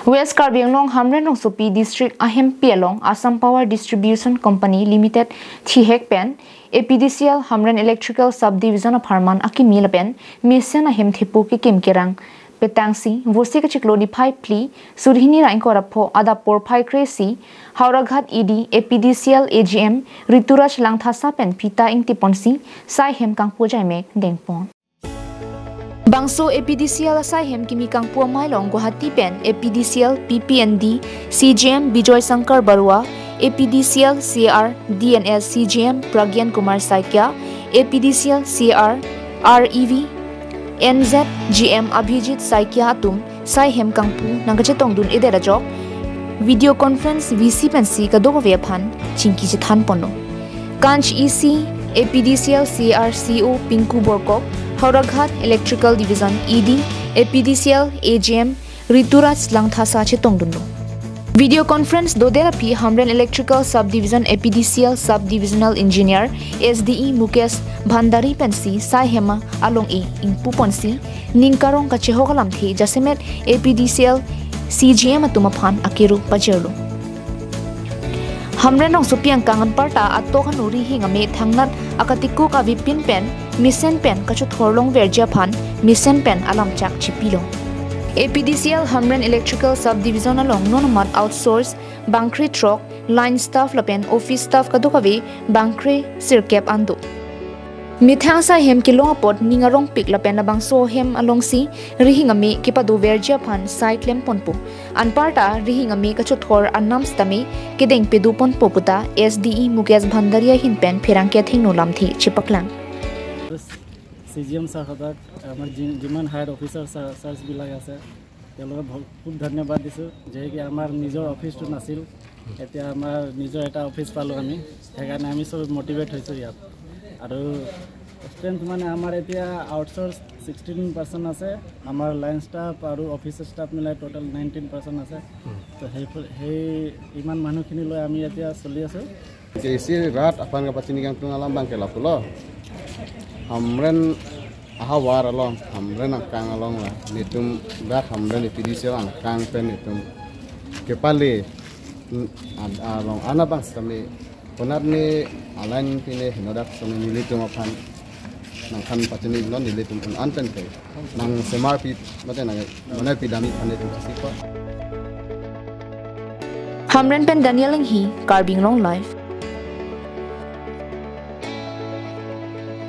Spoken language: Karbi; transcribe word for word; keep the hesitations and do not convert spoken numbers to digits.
West Karbi Anglong Hamren Rongsopi District ahempi along Assam Power Distribution Company Limited thihek pen A P D C L Hamren Electrical Subdivision apharman akimi lapen mesen ahem thepo kekim kerang petangsi vosi kachiklo niphai phli surhini ra ingkoi ra pho adap porphai kre-isi Howraghat E D A P D C L A G M Rituraj Langthasa pen phita ingtiponsi saihem kangpu jaimek dengpon. Bangso A P D C L asaihem kimi kangpu amei along Guwahati pen A P D C L P P and D C G M Bijoy Shankar Barua, A P D C L C R D and S C G M Pragyan Kumar Saikia, A P D C L C R R E V N Z G M Abhijit Saikia atum saihem kangpu nangkachetongdun-edet ajok video conference V C pensi kadokave aphan chingki chethanponlo. Kanch E C, A P D C L C R C O Pinku Borkok, Howraghat Electrical Division E D, A P D C L A G M Rituraj Langthasa chetongdunlo. Video conference dodet aphi Hamren Electrical Subdivision A P D C L Subdivisional Engineer S D E Mukesh Bhandari pensi saihem along-e ingpuponsi ning karong kachehok alamthe jasemet A P D C L C G M atum aphan akero pajirlo. Hamren Rongsopi angkang anparta atok anu rihing ame thangnat akatikuk avepin pen mesen pen kachothor longverji aphan mesen pen alamchak chipilo. A P D C L Hamren Electrical Subdivision along non amat outsource bangkre throk, line staff lapen office staff kadokave bangkre sirkep an do. Methang saihem kelong apot ning arongpik lapen labangso hem alongsi rihing ame kepadoverji aphan sai klemponpo. Anparta rihing ame kachothor anam sitame kedeng pedoponpo puta S D E Mukesh Bhandari ahin pen pherangke athengno lamthe chepaklang. C G M ছাৰহঁতক, আমাৰ যি যিমান higher officer sir ছাৰ্ছবিলাক আছে, তেওঁলোকক বহুত খুব ধন্যবাদ দিছোঁ। যিহেতু আমাৰ নিজৰ অফিচটো নাছিল, এতিয়া আমাৰ নিজৰ এটা অফিচ পালোঁ আমি, সেইকাৰণে আমি চব মটিভেট হৈছোঁ ইয়াত। আৰু ষ্ট্ৰেংথ মানে আমাৰ এতিয়া আউটচ'ৰ্চ ছিক্সটিন পাৰ্চেণ্ট আছে, আমাৰ লাইন ষ্টাফ আৰু অফিচ ষ্টাফ মিলাই টোটেল নাইনটিন পাৰ্চেণ্ট আছে। তো সেই সেই ইমান মানুহখিনি লৈ আমি এতিয়া চলি আছোঁ। Isi rat aphan kapachini kangtung alam abang ke lapulo. Hamren ahavar along, Hamren angkang along la nelitum dak Hamren A P D C L angkang pen nelitum kepale, mm, ad- along ana abang sitame konat ni alain pine henodak sitame nelitum aphan nangkhan pachininon, nelitum un-an pen ke nangsemarpi mate nang mane pidami aphan nelitum chisipa. Hamren pen Daniel Enghi, Karbi Anglong Live,